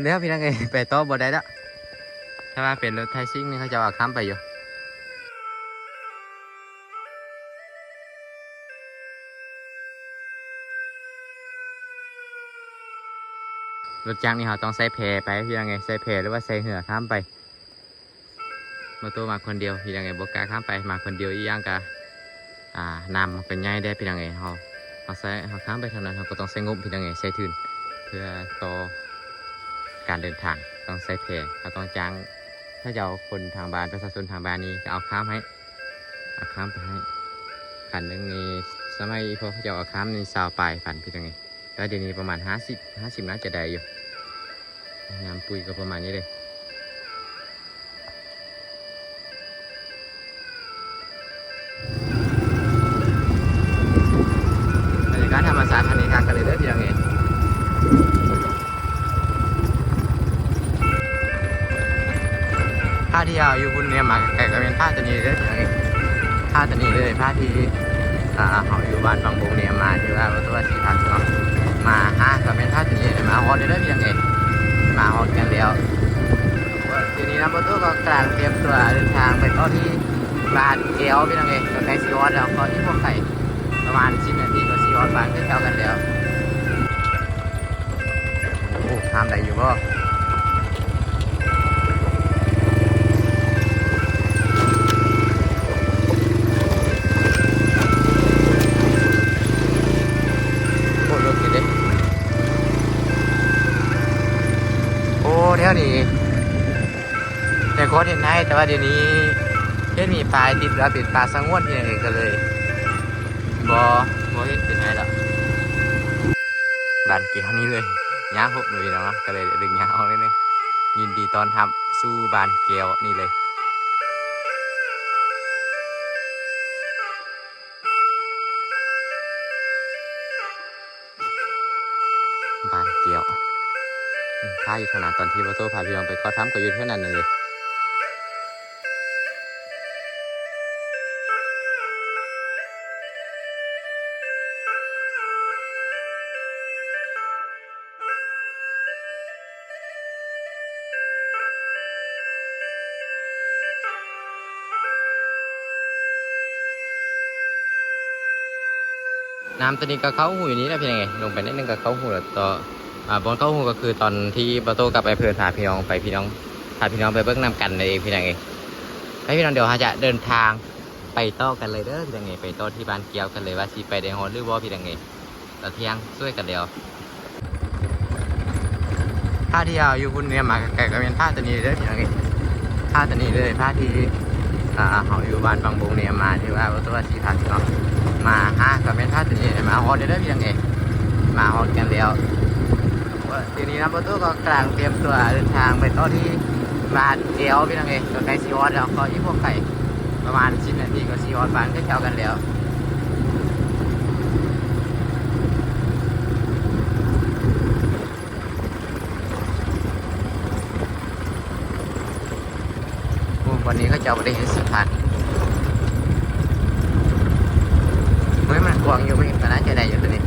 ແລ້ວພີ່ນ້ອງເອີຍ ໄປຕໍ່ບໍ່ໄດ້ແລ້ວ. ຖ້າວ່າເປັນລົດໄຖຊິງນີ້ ເຂົາເຈົ້າເອົາຂ້າມໄປຢູ່. ລົດຈັກນີ້ເຮົາຕ້ອງໃຊ້ແພໄປພີ່ນ້ອງເອີຍ ໃຊ້ແພ ຫຼືວ່າໃຊ້ເຮືອຂ້າມໄປ. ບໍ່ໂຕມາຄົນດຽວພີ່ນ້ອງເອີຍ ບໍ່ກ້າຂ້າມໄປ ມາຄົນດຽວ. ອີກຢ່າງກະ ອ່າ ນ້ຳມັນກໍໃຫຍ່ແດ່ພີ່ນ້ອງເອີຍ. ເຮົາ ເຮົາໃຊ້ ເຮົາຂ້າມໄປທາງນັ້ນ ເຮົາກໍຕ້ອງໃຊ້ງົບພີ່ນ້ອງເອີຍ ໃຊ້ທຶນ ເພື່ອຕໍ່ການເດີນທາງ ຕ້ອງໃຊ້ແພ. ເຮົາຕ້ອງຈ້າງ ເຂົາເຈົ້າ ຄົນທາງບ້ານ ປະຊາຊົນທາງບ້ານນີ້ກໍເອົາຂ້າມໃຫ້ ເອົາຂ້າມໄປໃຫ້. ຄັນໜຶ່ງນີ້ ສະໄໝພວກເຂົາເຈົ້າເອົາຂ້າມນີ້ ຊາວປາຍພັນພີ່ນ້ອງເອີຍ. ແຕ່ວ່າດຽວນີ້ປະມານຫ້າສິບ ຫ້າສິບໜ້າຈະໄດ້ຢູ່. ນ້ຳປຸຍກໍປະມານນີ້ເດ້. ບັນຍາກາດທຳມະຊາດທາງນີ້ຄັກກັນເລີຍເດີພີ່ນ້ອງເອີຍ. ພາທີ່ເຮົາຢູ່ພຸ້ນແນມມາໄກໆ ກໍແມ່ນພາຕົວນີ້ເດີພີ່ນ້ອງເອີຍ. ພາຕົວນີ້ເລີຍ ພາທີ່ ອ່າ ເຮົາຢູ່ບ້ານບາງບົງນີ້ມາ ຖືວ່າບໍ່ຕົວະຊິທັນເນາະ. ມາຫາກໍແມ່ນພາຕົວນີ້ ມາຮອດເດີພີ່ນ້ອງເອີຍ. ມາຮອດກັນແລ້ວ. ດຽວນີ້ນະ ບໍ່ຕົວະກໍກຳລັງຕຽມຕົວເດີນທາງໄປຕໍ່ທີ່ບ້ານແກ້ວພີ່ນ້ອງເອີຍ. ກໍໃກ້ຊິຮອດແລ້ວ ກໍອີກບໍ່ໄກ ປະມານສິບນາທີກໍຊິຮອດບ້ານຄືເກົ່າກັນແລ້ວ. ໂອ້ ຂ້າມໄດ້ຢູ່ບໍ່? ໂອ້ ລົດນີ້ເດ້. ໂອ້ ແຖວນີ້ແຕ່ກ່ອນເຮັດໄຮ່ ແຕ່ວ່າດຽວນີ້ເຫັນມີປ້າຍຕິດວ່າເປັນປ່າສະຫງວນອີ່ຫຍັງ ກໍເລີຍ ບໍ່ ບໍ່ເຮັດເປັນໄຮ່ດອກ. ບ້ານແກ້ວນີ້ເລີຍ ຍາວໂພດເນາະພີ່ນ້ອງເນາະ ກໍເລີຍດຶງຍາວອອກໜ້ອຍໜຶ່ງ. ຍິນດີຕ້ອນຮັບສູ່ບ້ານແກ້ວນີ້ເລີຍ. ບ້ານແກ້ວ ອືມ ຖ້າຢູ່ທາງນັ້ນ ຕອນທີ່ບໍ່ໂຕພາພີ່ນ້ອງໄປເກາະຖ້ຳ ກໍຢູ່ແຖວນັ້ນເລີຍ. ນ້ຳຕົວນີ້ກໍເຂົ້າຫູຢູ່ນີ້ແຫຼະພີ່ນ້ອງເອີຍ ລົງໄປໜ້ອຍໜຶ່ງກໍເຂົ້າຫູແລ້ວ. ຕໍ່ ອ່າ ບ່ອນເຂົ້າຫູກໍຄືຕອນທີ່ບ່າວໂຕ້ກັບອ້າຍເພິ່ນພາພີ່ນ້ອງໄປ ພີ່ນ້ອງ ພາພີ່ນ້ອງໄປເບິ່ງນຳກັນນັ້ນເອງພີ່ນ້ອງເອີຍ. ໄປພີ່ນ້ອງ ດຽວເຮົາຈະເດີນທາງໄປຕໍ່ກັນເລີຍເດີພີ່ນ້ອງເອີຍ ໄປຕໍ່ທີ່ບ້ານແກ້ວກັນເລີຍ ວ່າຊິໄປໄດ້ຮອດຫຼືບໍ່ພີ່ນ້ອງເອີຍ. ຕອນທ່ຽງຊ່ວຍກັນແລ້ວ. ພາທີ່ເຮົາຢູ່ພຸ້ນແນມມາໄກໆ ກໍແມ່ນພາຕົວນີ້ເດີພີ່ນ້ອງເອີຍ. ພາຕົວນີ້ເລີຍ ພາທີ່ ອ່າ ເຮົາຢູ່ບ້ານບາງບົງແນມມາ ຖືວ່າບໍ່ຕົວະຊິທັນເນາະ. ມາຫາກໍແມ່ນພາຕົວນີ້ ມາຮອດເດີພີ່ນ້ອງເອີຍ. ມາຮອດກັນແລ້ວ. ດຽວນີ້ນະ ບໍ່ໂຕະກໍກຳລັງຕຽມຕົວເດີນທາງໄປຕໍ່ທີ່ບ້ານແກ້ວພີ່ນ້ອງເອີຍ. ກໍໃກ້ຊິຮອດແລ້ວ ກໍອີກບໍ່ໄກ ປະມານສິບນາທີກໍຊິຮອດບ້ານເຂົາເຈົ້າກັນແລ້ວ. ໂອ້ ວັນນີ້ເຂົາເຈົ້າບໍ່ໄດ້ເຮັດສະພານ. ເຮີ້ຍ ມັນກວ້າງຢູ່ ມັນກໍໜ້າຈະໄດ້ຢູ່ຕົວນີ້.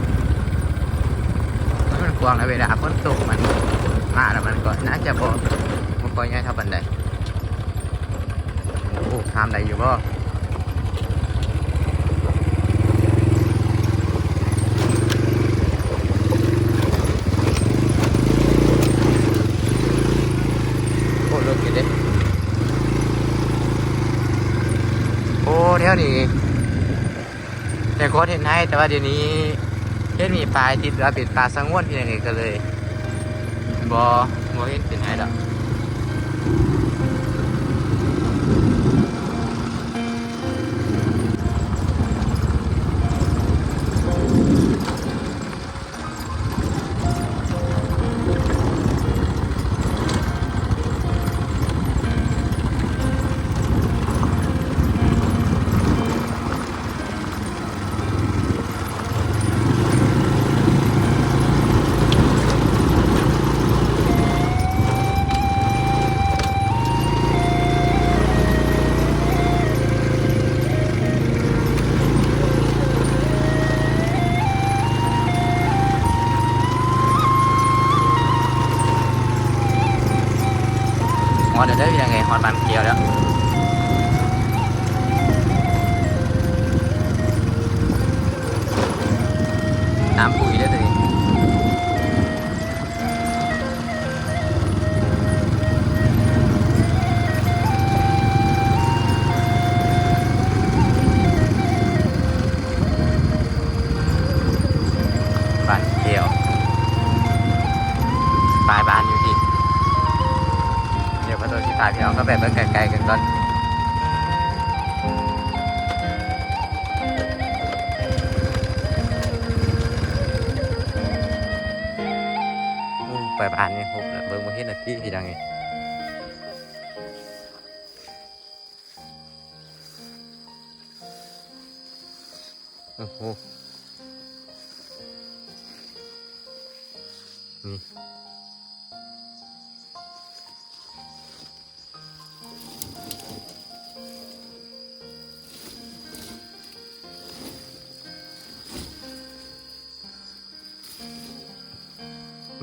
ເຮີ້ຍ ມັນກວ້າງ ແລະເວລາຝົນຕົກມັນມາແລ້ວ ມັນກໍໜ້າຈະບໍ່ ບໍ່ຄ່ອຍໃຫຍ່ເທົ່າປານໃດ. ໂອ້ ຂ້າມໄດ້ຢູ່ບໍ່? ໂອ້ ເລິກຢູ່ເດ້. ໂອ້ ແຖວນີ້ ແຕ່ກ່ອນເຮັດໄຮ່ ແຕ່ວ່າດຽວນີ້ເຫັນມີປ້າຍຕິດວ່າເປັນປ່າສະຫງວນ ເປັນຫຍັງນີ້ ກໍເລີຍບໍ່ ບໍ່ເຮັດເປັນໄຮ່ດອກ. ໂ ແລ້ວ ນ້ຳປຸຍເດີໂຕນີ້ ບ້ານແກ້ວ ປາຍບ້ານຢູ່ພີ້. ດຽວປະຕູຊິພາພີ່ນ້ອງເຂົ້າໄປເບິ່ງໃກ້ໆກັນກ່ອນ. ໂອ້ ໄປບ້ານນີ້ ໂຫ ເບິ່ງບໍ່ເຫັນນະຕິ ພີ່ນ້ອງເອີຍ. ໂອ້ໂຫ ນີ້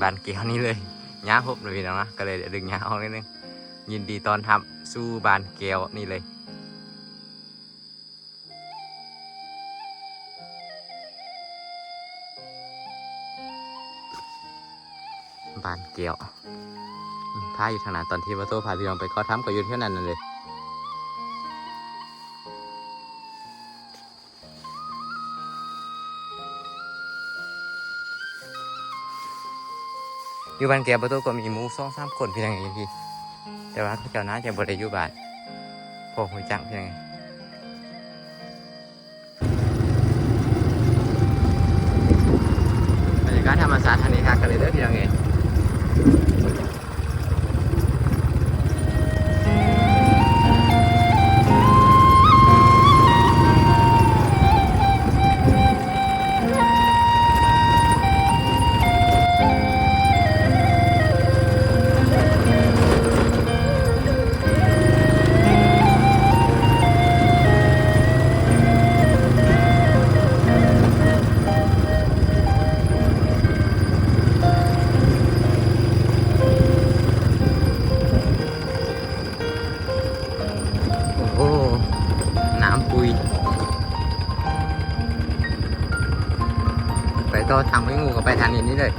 ບ້ານແກ້ວນີ້ເລີຍ ຍາວໂພດເນາະພີ່ນ້ອງເນາະ ກໍເລີຍໄດ້ດຶງຍາວອອກໜ້ອຍໜຶ່ງ. ຍິນດີຕ້ອນຮັບສູ່ບ້ານແກ້ວນີ້ເລີຍ. ບ້ານແກ້ວ ອືມ ຖ້າຢູ່ທາງນັ້ນ ຕອນທີ່ບ່າວໂຕ້ພາພີ່ນ້ອງໄປເຂົ້າຖ້ຳ ກໍຢູ່ແຖວນັ້ນນັ້ນເລີຍ. ຢູ່ບ້ານແກ້ວ ບ່າວໂຕ້ກໍມີໝູ່ສອງສາມຄົນ ພີ່ນ້ອງເອີຍ ຢູ່ພີ້ ແຕ່ວ່າເຂົາເຈົ້າໜ້າຈະບໍ່ໄດ້ຢູ່ບ້ານ ພໍຮູ້ຈັກ ພີ່ນ້ອງເອີຍ. ບັນຍາກາດທຳມະຊາດທາງນີ້ຄັກກັນເລີຍເດີ ພີ່ນ້ອງເອີຍ. ໂອ້ໂຫ ນ້ຳປຸຍ ໄປຕໍ່ທາງຫ້ວຍງູ ກໍໄປທາງນີ້ນີ້ເລີຍ.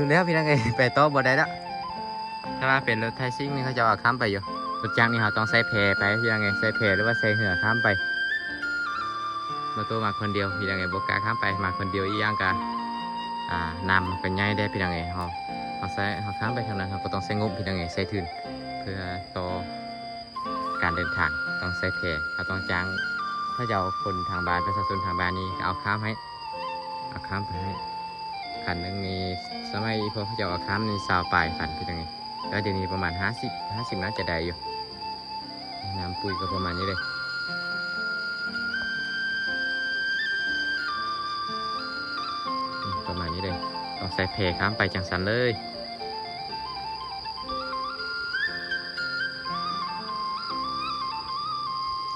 ສຸດແລ້ວພີ່ນ້ອງເອີຍ ໄປຕໍ່ບໍ່ໄດ້ລະ. ຖ້າວ່າເປັນລົດໄຖຊິງນີ້ ເຂົາເຈົ້າເອົາຂ້າມໄປຢູ່. ລົດຈັກນີ້ເຮົາຕ້ອງໃຊ້ແພໄປພີ່ນ້ອງເອີຍ ໃຊ້ແພ ຫຼືວ່າໃຊ້ເຮືອຂ້າມໄປ. ບ່າວໂຕ້ມາຄົນດຽວພີ່ນ້ອງເອີຍ ບໍ່ກ້າຂ້າມໄປ ມາຄົນດຽວ. ອີກຢ່າງກະ ອ່າ ນ້ຳມັນກໍໃຫຍ່ແດ່ພີ່ນ້ອງເອີຍ. ເຮົາ ເຮົາໃຊ້ ເຮົາຂ້າມໄປທາງນັ້ນ ເຮົາກໍຕ້ອງໃຊ້ງົບພີ່ນ້ອງເອີຍ ໃຊ້ທຶນ ເພື່ອຕໍ່ການເດີນທາງ ຕ້ອງໃຊ້ແພ. ເຮົາຕ້ອງຈ້າງ ເຂົາເຈົ້າ ຄົນທາງບ້ານ ປະຊາຊົນທາງບ້ານນີ້ເອົາຂ້າມໃຫ້ ເອົາຂ້າມໄປໃຫ້. ຄັນໜຶ່ງນີ້ ສະໄໝພວກເຂົາເຈົ້າເອົາຂ້າມນີ້ ຊາວປາຍພັນ ຄືຈັ່ງນີ້ ແຕ່ວ່າດຽວນີ້ປະມານຫ້າສິບ ຫ້າສິບໜ້າຈະໄດ້ຢູ່. ນ້ຳປຸຍກໍປະມານນີ້ເດ້ ອືມ ປະມານນີ້ເດ້. ຕ້ອງໃຊ້ແພຂ້າມໄປຈັ່ງຊັ້ນເລີຍ.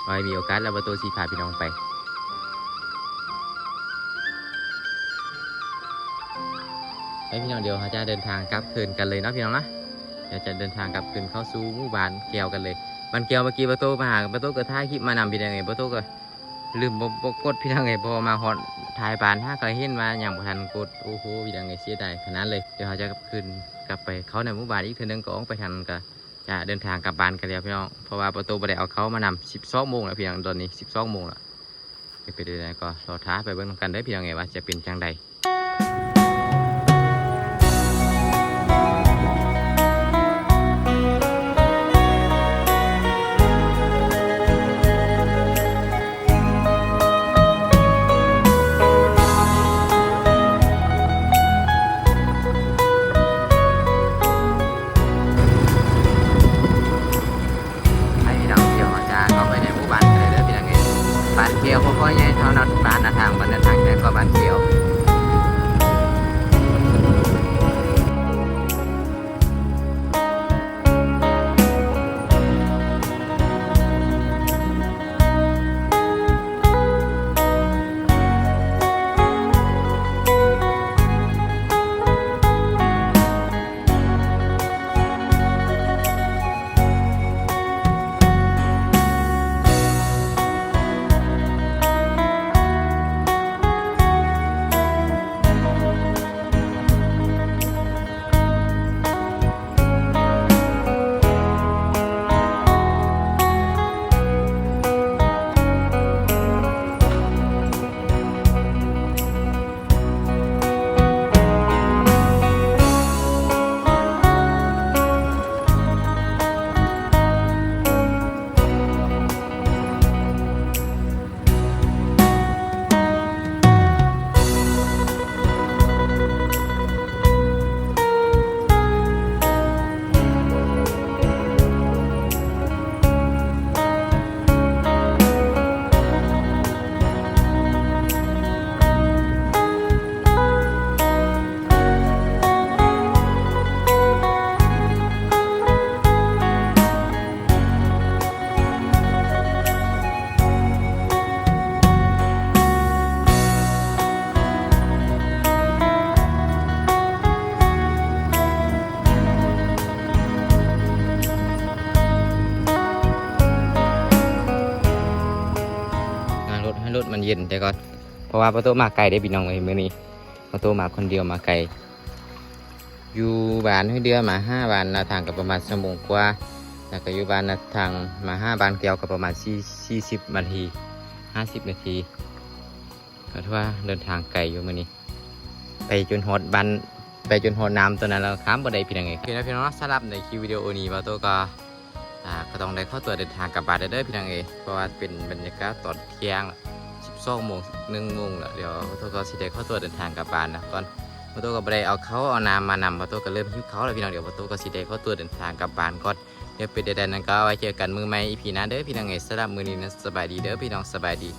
ໄວ້ມີໂອກາດແລ້ວ ບ່າວໂຕ້ຊິພາພີ່ນ້ອງໄປ. ໄປພີ່ນ້ອງ ດຽວເຮົາຈະເດີນທາງກັບຄືນກັນເລີຍເນາະພີ່ນ້ອງນະ. ດຽວຈະເດີນທາງກັບຄືນເຂົ້າສູ່ໝູ່ບ້ານແກ້ວກັນເລີຍ. ບ້ານແກ້ວ ເມື່ອກີ້ບ່າວໂຕ້ມາຫາ ບ່າວໂຕ້ກໍຖ່າຍຄລິບມານຳພີ່ນ້ອງເອີຍ ບ່າວໂຕ້ກໍລືມບໍ່ ບໍ່ກົດພີ່ນ້ອງເອີຍ. ເພາະວ່າມາຮອດທ້າຍບ້ານຫາກໍເຫັນວ່າຍັງບໍ່ທັນກົດ. ໂອ້ໂຫ ພີ່ນ້ອງເອີຍ ເສຍດາຍຂະໜາດເລີຍ. ດຽວເຮົາຈະກັບຄືນ ກັບໄປເຂົ້າໃນໝູ່ບ້ານອີກເທື່ອໜຶ່ງ ກໍອອກໄປທາງນັ້ນ ກໍຈະເດີນທາງກັບບ້ານກັນແລ້ວພີ່ນ້ອງ ເພາະວ່າບ່າວໂຕ້ບໍ່ໄດ້ເອົາເຂົ້າມານຳ. ສິບສອງໂມງແລ້ວພີ່ນ້ອງ ຕອນນີ້ສິບສອງໂມງແລ້ວ. ເປັນໄປໄດ້ໃດກໍລໍຖ້າໄປເບິ່ງນຳກັນເດີພີ່ນ້ອງເອີຍ ວ່າຈະເປັນຈັ່ງໃດ. ໃຫ້ພີ່ນ້ອງ ດຽວເຮົາຈະເຂົ້າໄປໃນໝູ່ບ້ານກັນເລີຍເດີພີ່ນ້ອງເອີຍ. ບ້ານແກ້ວ ພວກເ ບ້ານນາທາງ ບ້ານນາທາງແຂວງກວາງເຈຍວ. ນັ່ງລົດໃຫ້ລົດມັນເຢັນແຕ່ກ່ອນ ເພາະວ່າບໍ່ໂຕມາໄກເດ້ພີ່ນ້ອງເອີຍ ມື້ນີ້ບໍ່ໂຕມາຄົນດຽວມາໄກ. ຢູ່ບ້ານຫ້ວຍເດືອມາຫາບ້ານນາທາງກໍປະມານຊົ່ວໂມງກວ່າ ແລ້ວກໍຢູ່ບ້ານນາທາງມາຫາບ້ານແກ້ວກໍປະມານສີ່ ສີ່ສິບນາທີ ຫ້າສິບນາທີ ກໍຖືວ່າເດີນທາງໄກຢູ່ມື້ນີ້ ໄປຈົນຮອດບ້ານ ໄປຈົນຮອດນ້ຳຕົວນັ້ນແລ້ວຂ້າມບໍ່ໄດ້ພີ່ນ້ອງເອີຍ. ໂອເຄເນາະພີ່ນ້ອງເນາະ ສຳລັບໃນຄລິບວິດີໂອນີ້ ບ່າວໂຕກໍ ອ່າ ກໍຕ້ອງໄດ້ຂໍຕົວເດີນທາງກັບບ້ານແລ້ວເດີພີ່ນ້ອງເອີຍ ເພາະວ່າເປັນບັນຍາກາດຕອນທ່ຽງ ສິບສອງໂມງ ໜຶ່ງໂມງແລ້ວ ດຽວບ່າວໂຕກໍຊິໄດ້ຂໍຕົວເດີນທາງກັບບ້ານນະ ກ່ອນ ບ່າວໂຕກໍບໍ່ໄດ້ເອົາເຂົ້າເອົານ້ຳມານຳ ບ່າວໂຕກໍເລີ່ມຫິວເຂົ້າແລ້ວພີ່ນ້ອງ ດຽວບ່າວໂຕກໍຊິໄດ້ຂໍຕົວເດີນທາງກັບບ້ານກ່ອນ ດຽວເປັນໃດໆນັ້ນກໍໄວ້ເຈີກັນມື້ໃໝ່ ອີພີ ໜ້າເດີພີ່ນ້ອງເອີຍ. ສຳລັບມື້ນີ້ນະ ສະບາຍດີເດີພີ່ນ້ອງ ສະບາຍດີ.